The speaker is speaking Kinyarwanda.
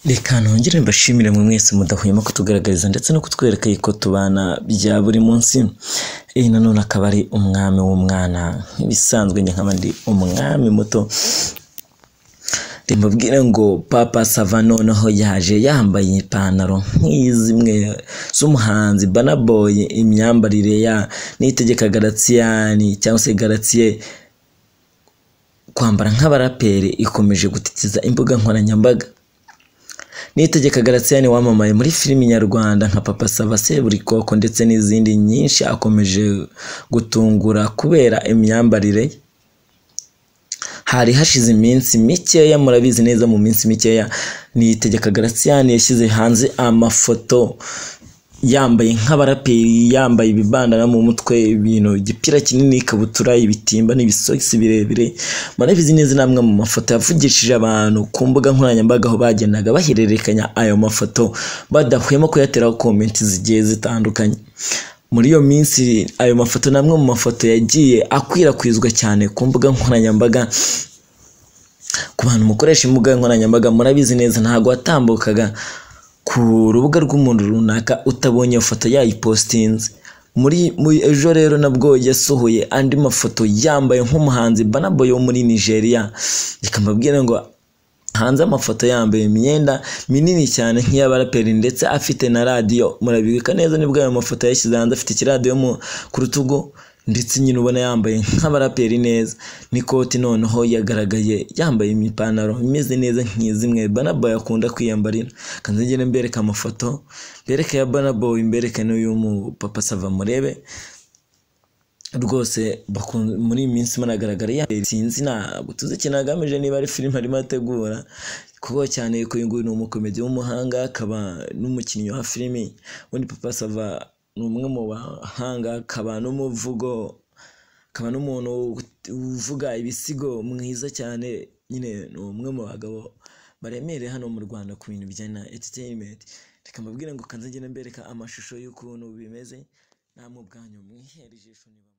Reka nongere mbashimire mwe mwese mudahwema kutugaragariza ndetse no kutwereka yuko tubana bya buri munsi. Iyi nanone akaba ari umwami w'umwana nk'ibisanzwe, njye nkaba ndi umwami muto. Mbabwire ngo Papa Sava noneho yaje yambaye ipantaro nk'izimwe z'umuhanzi Burna Boy, imyambarire ya Niyitegeka Gratien cyangwa se Gratien, kwambara nk'abaraperi ikomeje gutitiza imbuga nkoranyambaga. Niyitegeka Gratien wamamaye muri filimi nyarwanda nka Papa Sava, Seburikoko ndetse n'izindi nyinshi, akomeje gutungura kubera imyambarire ye. Hari hashize iminsi mikeya, murabizi neza, mu minsi mikeya Niyitegeka Gratien yashyize hanze amafoto yambaye nk'abaraperi, yambaye ibibandana mu mutwe, ibintu igipira kinini, ikabutura, ibitimba n'ibisogisi birebire. Murabizi neza, namwe mu mafoto yavugishije abantu ku mbuga nkoranyambaga, aho bagendaga bahererekanya ayo mafoto badahwema kuyateraho comment zigiye zitandukanye. Muri iyo minsi ayo mafoto ni amwe mu mafoto yagiye akwirakwizwa cyane ku mbuga nkoranyambaga. Ku bantu mukoresha imbuga nkoranyambaga murabizi neza, ntabwo watambukaga ku rubuga rw'umuntu runaka utabonye iyo foto yayipostinze. Muri ejo rero nabwo yasohoye andi mafoto yambaye nk'umuhanzi Burna Boy wo muri Nigeria. Reka mbabwire ngo hanze amafoto yambaye imyenda minini cyane nk'iy'abaraperi ndetse afite na radiyo. Murabibika neza, nibwo ayo mafoto yashyize hanze afite ikiradiyo ku rutugu, ndetse nyine ubona yambaye nk'abaraperi neza n'ikoti. Noneho yagaragaye yambaye imipantaro imeze neza nk'izimwe Burna Boy akunda kwiyambarira. Kanze ngende mbereka amafoto, mbereke ya Burna Boy, mbereke n'uyu mu Papa Sava, murebe rwose muri iyi minsi muragaragara yambaye. Sinzi, ntabwo tuzi ikintu agamije, niba ari filime arimo ategura, kuko cyane ko uyu nguyu ni umukomedi w'umuhanga akaba n'umukinnyi wa filimi. Ubundi Papa Sava ni umwe mu bahanga, akaba n'umuvugo, akaba n'umuntu uvuga ibisigo mwiza cyane. Nyine ni umwe mu bagabo baremereye hano mu Rwanda ku bintu bijyanye na entertainment. Reka mbabwire ngo kanze ngende mbereka amashusho y'ukuntu bimeze, namwe ubwanyu mwihere ijisho niba